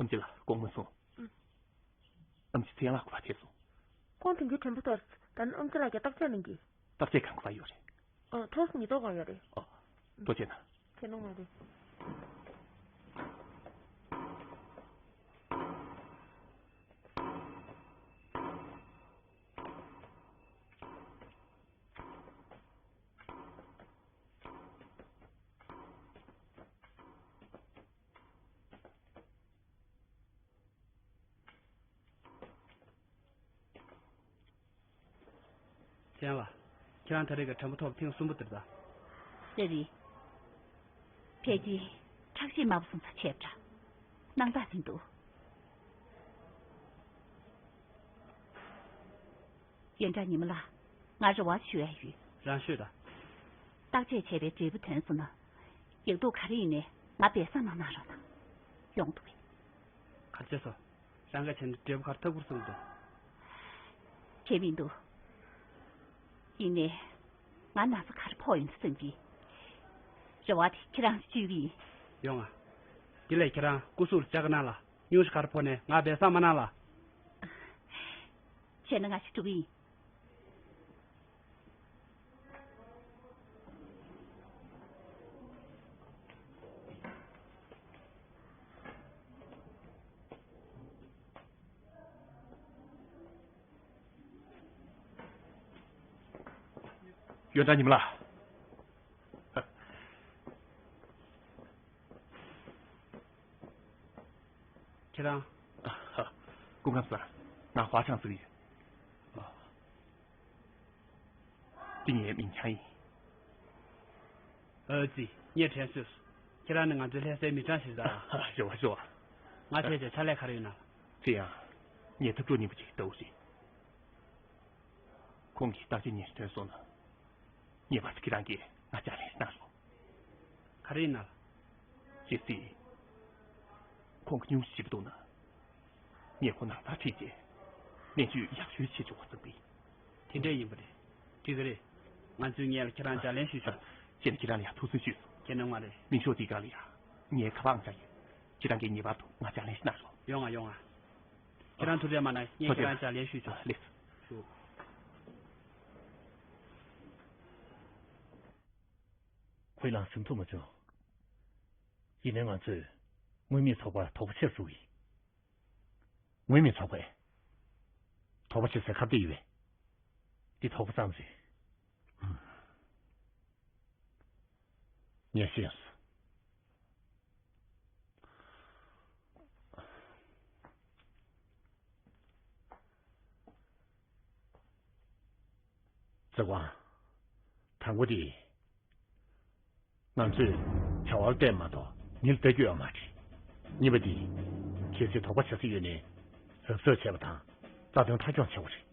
ཨེམ་ཆི་ལགས། དགོང་མོ་སོང་། ཨུ། ཨེམ་ཆི་ཚེ་དབྱངས་ལགས་ག་པར་ཕེབས་སོང་། ཁོང་དོན་གྱི་དྲན་པ་ཐོར། ད་ནི་ཨེམ་ཆི་ལགས་ཀྱིས་བརྟག་དཔྱད་གནང་གི། བརྟག་དཔྱད་གང་ག་པར་ཡོད་རེད། ཨ། ཐོག་སོ་ཉིས་ཐོག་གང་ཡོད་རེད། ཨོ། ཐུགས་རྗེ་གནང་། ཁྱེད་ལོང་མ་རེད། ཚེ་དབྱངས་ལགས། ཁྱེད་རང་ད་རེས་ཀྱི་དྲན་པ་ཐོག་ཐེངས་གསུམ་པ་དེ་རེད་ད། རེད་རེད། ཕལ་ཆེར་ཁྲག་ཤེད་དམའ་པོ་སོང་ས་ཆེ་བ་འདྲ། སྣང་དག་ཟིན་འདུག། ཡོན་ཀྲང་ཉི་མ་ལགས། ང་རེ་བ་ཞུ་ཡ་ཡོད། རང་ཤོད་ད། བརྟག་དཔྱད་བྱས་པའི་འབྲས་བུ་ཐོན་སོང་ན། ཡག་སྡུག་ག་རེ་ཡིན་ནའི་ང་སྦས་གསང་གནང་གནང་རོགས་གནང་། ཡོང་འདུག་གས། ག་རེ་བྱས་སོང་། རང་གིས་བྱས་ན་འབྲས་བུ་ག་རེ་ཐོབ་ཀྱི་རེད་བསམ་གྱི་འདུག། བྱས་མི་འདུག། ཡིན་ནའི། ང་ན་ཚ་ག་རེ་ཕོག་ཡོང་འདུག་བསམ་གྱི། རེ་བ་དེ་ཁྱེད་རང་ཚོས་བཅོལ་གྱི་ཡིན། ཡོང་ང་། དེ་ལས་ཁྱེད་རང་སྐུ་གཟུགས་ལ་ལྕག་ག་གནང་ལ། སྙུང་གཞི་ག་རེ་ཕོག་ནའི་ང་སྦས་གསང་མ་གནང་ལ། བྱས་ན་ང་ཞིག་འགྲོ་གི་ཡིན། ཡོན་ཀྲང་ཉི་མ་ལགས། ཁྱེད་རང་། སྐུ་ཁམས་སར། ང་ཧྭ་ཆང་ཟེར་གྱི་ཡོད། འདི་ངའི་མིང་ཆང་ཡིན། ཨོ་ཙི། ངས་དྲན་སོང་། ཁྱེད་རང་ནི་ང་ཚོའི་ལྷ་སའི་མི་གྲངས་ཤིག་རེད་ད། རེད་བ། རེད་བ། ང་བྱས་བྱས་ཕྱག་ལས་ག་རེ་ཡོད་ན། དེ་ཡང་། ངའི་འཐབ་གྲོགས་རྙིང་པ་ཅིག་ལྟ་བུ་རེད། ཁོང་གིས་བརྟག་དཔྱད་ཉེར་ཐོན་སོང་ན། ངེས་པར་དུ་ཁྱེད་རང་གིས་ང་ཕྱག་ལས་གནང་རོགས། ག་རེ་ཡིན་ན། གལ་སྲིད། ཁོང་གིས་སྙུང་གཞི་བྱེད་པ་མཐོང་ན། ངས་ཁོ་ནང་ལ་ཁྲིད་རྗེས། སྨན་བཅོས་ཡག་ཤོས་བྱེད་ཆོག་པ་བསམ་གི། དེ་འདྲ་ཡིན་པ་རེད། འགྲིག་གི་རེད། ང་ཚོའི་ངོས་ལ་ཁྱེད་རང་ལྗགས་ལན་ཞུ་ཆོག། བྱས་ན་ཁྱེད་རང་ལ་ཡང་ཐུགས་སུན་ཞུས་སོང་། ཁྱེད་རྣམ་ལྔ་རེད། མིང་ཤོག་འདིའི་སྒང་ལ་ཡང་། ངའི་ཁ་པར་ཨང་གྲངས་ཡོད། ཁྱེད་རང་གིས་ངེས་པར་དུ་ང་ལྗགས་ལན་ཞིག་གནང་རོགས། ཡོང་ང་ཡོང་ང་། ཁྱེད་རང་ཐུགས་རྗེ་མ་གནང་། ངས་ཁྱེད་རང་ལྗགས་ལན་ཞུ་ཆོག། ཨ། ལེགས། ཞུ། ཧུའེ་ལང་ཟིན་ཐུབ་མ་བྱུང་། ཡིན་ནའི་ང་ཚོས་དངུལ་མེད་ཚོགས་པར་དོགས་པ་ཆེར་བཟོ་གི་ཡིན། དངུལ་མེད་ཚོགས་པས་དོགས་པ་བྱེད་སའི་ཁ་གཏད་ཡོད་པས། འདི་དོགས་པ་ཙམ་རེད། ངས་ཤེས་སོང་། ཙི་ཝང་། དང་པོ་དེ། ང་ཚོས་བྱ་བར་བལྟས་མ་གཏོགས་མི་ལ་ལྟ་རྒྱུ་ཡོད་མ་རེད། གཉིས་པ་དེ། གལ་སྲིད་དོགས་པ་བྱེད་ས་ཡོད་ནའི། རབ་གསལ་བྱས་པ་དང་རྩ་དོན་མཐའ་འཁྱོངས་བྱེད་དགོས་རེད།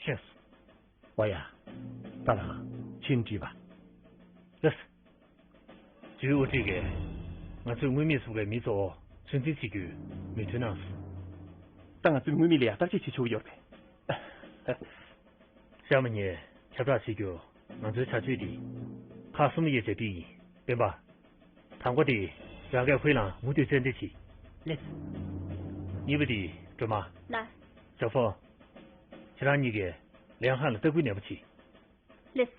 ཤེས་སོང་། ཨོ་ཡ། ད་རང་ཕྱིན་དྲིས་པ། ལགས། ཇུས་དབུ་ཁྲིད་ཀྱིས་ང་ཚོས་དངུལ་མེད་ཚོགས་པའི་མི་ཚོ་ཚོད་འཛིན་བྱེད་རྒྱུའི་མོས་མཐུན་གནང་སོང་། ད་ང་ཚོས་དངུལ་མེད་ལ་ཡང་བརྟག་དཔྱད་བྱེད་ཆོག་གི་ཡོད་རེད་པས། ཤར་མ་ཉིན་ཁྱབ་བསྒྲགས་བྱེད་རྒྱུ། ང་ཚོའི་བྱ་སྤྱོད་འདི་ཁག་གསུམ་ཡོད་ཅེས་བྲིས་ཡིན། སྤེན་པ། དང་པོ་དེ། རང་གིས་ཧུའེ་ལང་མུ་མཐུད་རྩད་འདེད་བྱེད། ལགས། གཉིས་པ་དེ། སྒྲོལ་མ། ལགས། ཞའོ་ཧྥང་། ཁྱེད་རང་གཉིས་ཀས་ལིའང་ཧན་ལ་ལྟ་སྐུལ་ནན་པོ་བྱེད། ལགས།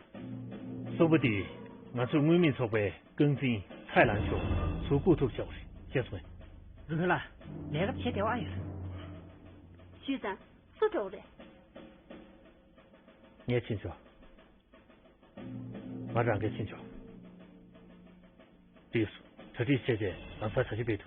གསུམ་པ་དེ། ང་ཚོའི་དངུལ་མེད་ཚོགས་པའི་རྐང་འཛིན་ཚའེ་ལང་ཆོ་ཚུར་བཀུག་ཐུབ་བྱ་དགོས་རེད། ཤེས་སོང་ངས། ཙུང་ཧུའེ་ལགས། ལས་ཀ་བྱེད་བདེ་བ་ཨ་ཡོད། ཞུས་ཙང་སུ་འགྲོ་དགོས་རེད། ངས་ཕྱིན་ཆོག། ང་རང་གིས་ཕྱིན་ཆོག། འགྲིག་སོང་། གྲ་སྒྲིག་བྱས་རྗེས་ལམ་སང་བྱ་ཞིབ་སྤེལ་དུ།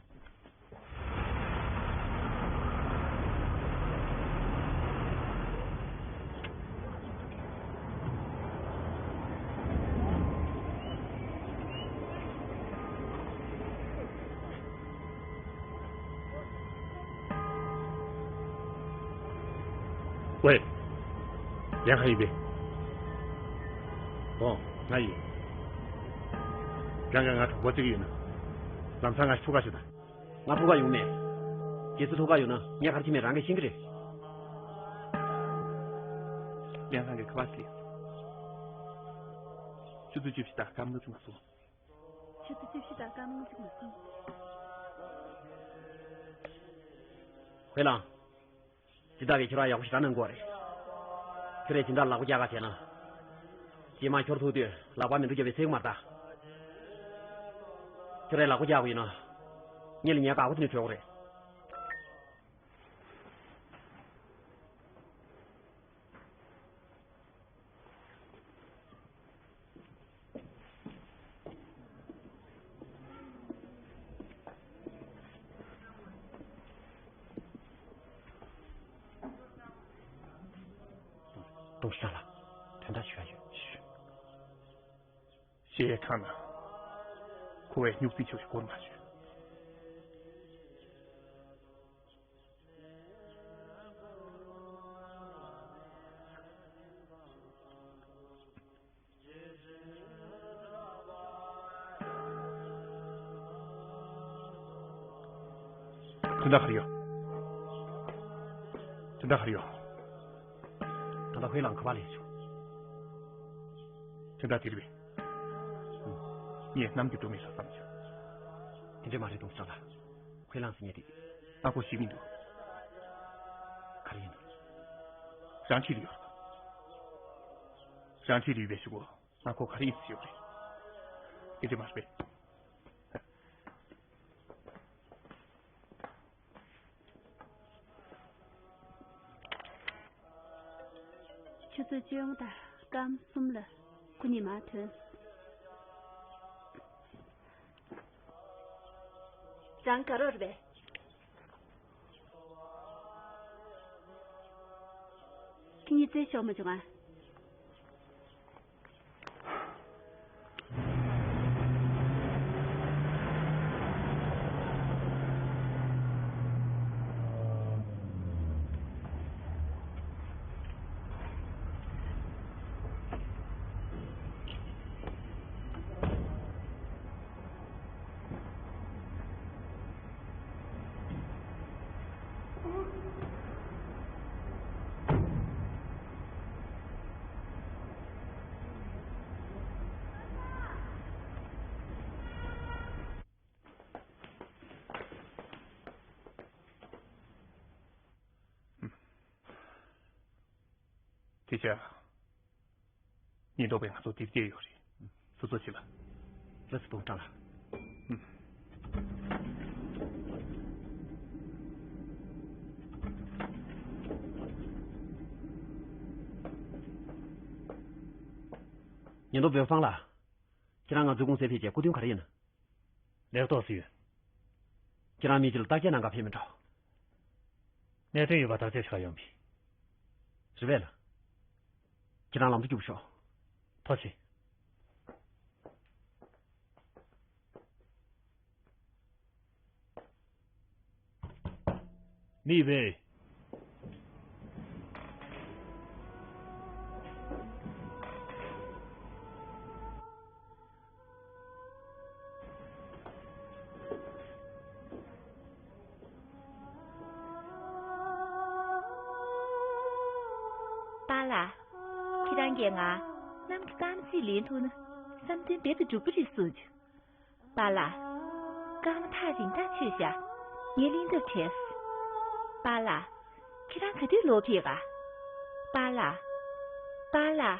ཝེ། ཡང་ཁ་ཡིན་པས། ཨོ། ང་ཡིན། རང་གིས་ང་གྲོགས་པོ་བརྩི་གི་ཡོད་ན། ལམ་སང་ང་ཞིག་ཐུག་ག་ཞུ་དང་། ང་ཐུག་ག་ཡོང་མེད། གལ་སྲིད་ཐུག་ག་ཡོང་ན་ངས་ག་རེ་བྱེད་མིན་རང་གིས་ཤེས་ཀྱི་རེད། ལིའང་ཧན་གྱིས་ཁ་པར་བྱས། ཆུ་ཚོད་བཅུ་བཞི་དང་སྐར་མ་ལྔ་བཅུ་ང་གསུམ། ཆུ་ཚོད་བཅུ་བཞི་དང་སྐར་མ་ལྔ་བཅུ་ང་གསུམ། ཧུའེ་ལང་། སྦྱིན་བདག་གིས་ཁྱོད་རང་ཡག་པོ་ཞེ་དྲག་གནང་གི་ཡོད་རེད། ཁྱོད་རང་སྦྱིན་བདག་ལ་ལག་པ་རྒྱག་ག་བྱས་ན། རྗེས་མ་ཁྱོད་ཐུག་དུས་ལག་པ་མེ་འདྲོག་རྒྱབ་པའི་ཚིག་མ་རེད་ད། ཁྱོད་རང་ལག་པ་རྒྱག་དགོས་ཡོད་ན། ངེད་ལ་ཉལ་ཁང་ཁུག་ནས་བྲོས་དགོས་རེད། ཏུང་ཧྲི་ཧྲན་ལགས། དོན་དག་ཞུ་ཡ་ཡོད། ཞུ། གཞས་ཁང་ནང་ཁོ་བོས་སྨྱུག་རྩིས་ཆོག་ཤེས་སྐོར་མ་ཞུས། དོན་དག་ག་རེ་ཡོད། དོན་དག་ག་རེ་ཡོད། ད་ལྟ་ཧུའེ་ལང་ཁ་པར་སླེབས་བྱུང་། དོན་དག་དེ་རེད་པས། ངས་ནམ་རྒྱུན་འགྲོ་མེད་ལ་བསམ་བྱུང་། དེ་འདྲ་མ་རེད་ཏུང་ཧྲི་ཧྲན་ལགས། ཧུའེ་ལང་ཟེར་མཁན་དེ། ཨ་ཁོ་ཞིག་མི་འདུག། ག་རེ་ཡིན། རང་འཁྲིས་ལ་ཡོད་རེད་པ། རང་འཁྲིས་ལ་ཡོད་པའི་གཞུག་གུ་ང་ཁོ་ག་རེ་ཡིན་ཟེར་ཡོད་རེད། དེ་འདྲ་མ་རེད་པས། ཆུ་ཚོད་བཅོ་ལྔ་དང་སྐར་མ་གསུམ་ལ། ཁྱེད་གཉིས་མར་ཐོན། རང་དགའ་རོགས་རེད་པས། ཁྱེད་གཉིས་རྩེད་ཤོར་མ་བྱུང་ང་། དེ་བྱས། ཉེན་རྟོག་པས་ང་ཚོ་དེབ་སྐྱེལ་ཡོད་རེད། སོ་སོ་བྱེད་ལ། ལགས་སོ། ཏོང་ཀྲང་ལགས། ཉེན་རྟོག་པའི་ཧྥང་ལགས། ཁྱེད་རང་ང་ཚོའི་གུང་སེང་ཕེབས་རྗེས་སྐུ་མདུན་ག་རེ་ཡིན་ན། ལས་ཀ་ཏོག་ཙམ་ཡོད། ཁྱེད་རང་མི་གཅིག་ལ་བརྟག་དཔྱད་གནང་ག་ཕེབས་མིན་འགྲོ། གནད་དོན་ཡོད་པ་བརྟག་དཔྱད་བྱེད་ག་ཡོང་བི། རེད་པས་ལགས། ཁྱེད་རང་ལམ་དུ་རྒྱུགས་ཤོག། ཐུགས་རྗེ་ཆེ། མི་བས། པཱ་ལགས། ཁྱེད་རང་གིས་ང་གནམ་གྱི་སྐར་མ་གཅིག་ལེན་ཐུབ་ན་བསམ་དོན་རྦད་དེ་འགྲུབ་ཀྱི་རེད་གསུངས་བྱུང་། པཱ་ལགས། སྐར་མ་ཐག་རིང་ཐག་ཆོད་བཞག་ངས་ལེན་ཐབས་བྲལ་སོང་། པཱ་ལགས། ཁྱེད་རང་ག་དུས་ལོག་ཕེབས་ག། པཱ་ལགས། པཱ་ལགས།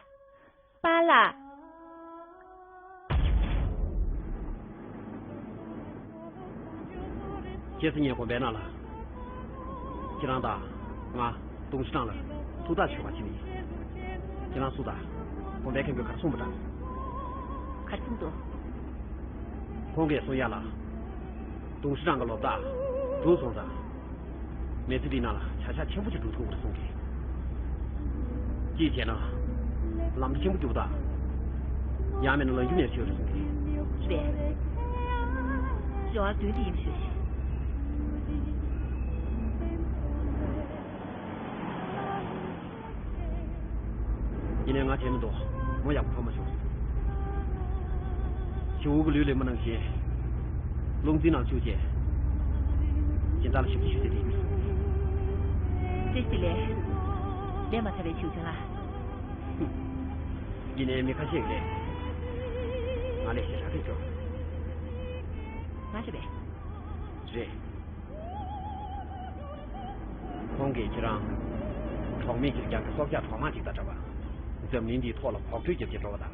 པཱ་ལགས། ཁྱེད་ཚོ་ངའི་དགོན་པའི་ནང་ལ། ཁྱེད་རང་དང་ང་། ཏུང་ཧྲི་ཀྲང་ལ་ཐུགས་ཐག་ཆོད་པ་བྱས་ནས། ཁྱེད་རང་སུ་དང་། དགོན་པའི་མཁན་པོས་ག་རེ་གསུངས་པ་དང་། ག་རེ་གསུངས་འདུག་ཁོང་གིས་གསུང་ཡ་ལ། ཏུང་ཧྲི་ཀྲང་གི་ལོ་རྟགས་གྲུབ་སོང་ཙང་། མི་ཚེ་འདིའི་ནང་ལ་བྱ་གཞག་ཆེན་པོ་ཞིག་འགྲུབ་ཐུབ་པ་རེད་གསུང་གི། གཅིག་བྱས་ན། ལམ་འགྲོ་ཆེན་པོ་རྒྱུག་དང་། ཡང་མིན་ན་ལམ་རྒྱུས་ནས་ཤོད་རེད་གསུང་གི། རེད། རེ་བ་དོན་དེ་ཡིན་ཤོད་ཤིག་ཡིན་ནའི་ང་བྱས་མི་འདུག་མོ་ཡག་པོ་ཐོབ་མ་བྱུང་། ཞི་བོ་གི་ལུས་ལེན་མི་གནང་བཞིན། རླུང་འཛིན་ནང་བཅུག་རྗེས། སྦྱིན་བདག་ལ་ཞབས་ཕྱི་ཞུ་རྒྱུ་དེ་ཡིན། བཀྲ་ཤིས་བདེ་ལེགས། ལས་མ་ཚར་བའི་བྱིའུ་ཆུང་ལགས། ཡིན་ནའི་མི་ཁ་ཤས་ཀྱིས། ང་ལས་ཞེ་དྲག་རེད་ཅོ། ང་རེད་པས། རེད། ཁོང་གིས་ཁྱེད་རང་། གྲོགས་མེད་ཁེར་རྐྱང་གི་སྲོག་ཆགས་གྲོག་མ་ཅིག་དང་འདྲ་བ། འཛམ་གླིང་འདིའི་ཐོག་ལ་བོགས་འདྲོས་རྒྱབ་ཀྱི་འགྲོ་བ་དང་།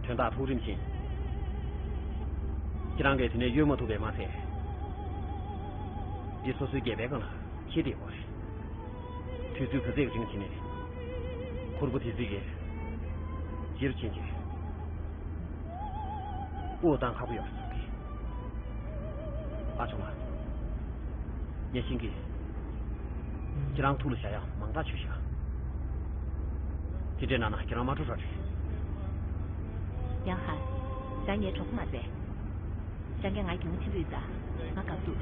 དོན་དག་ཐུགས་རིམ་བཞིན། ཁྱེད་རང་གིས་དེ་ནས་གཡོལ་མ་ཐུབ་པས་མ་ཚད། འདི་སོ་སོའི་སྒལ་པའི་སྒང་ལ་འཁྱེར་བསྡད་ཡོད་རེད། དུས་ཚོད་ག་ཚད་ཀྱི་རིང་བྱས་ནས། ཁུར་པོ་དེ་ཚོ་གིས་ཕྱིར་ཕྱིན་གྱི། དབུགས་བཏང་ཁག་པོ་ཡོད་རེད་གསུང་གི། ཨ་ཆུང་ལགས། ངས་ཤེས་ཀྱི། ཁྱེད་རང་ཐུགས་ལ་བཞག་ཡག་མང་དྲགས་བྱོས་ཤག་དེ་འདྲས་གནང་ན་ཁྱེད་རང་མ་འགྲོ་ར་རེད། ཡང་ཧན། རང་ངའི་གྲོགས་པོ་མ་རེད། རང་གིས་ང་གྱོང་ཆེན་པོ་ཡོད་ད། ང་དགའ་འདུག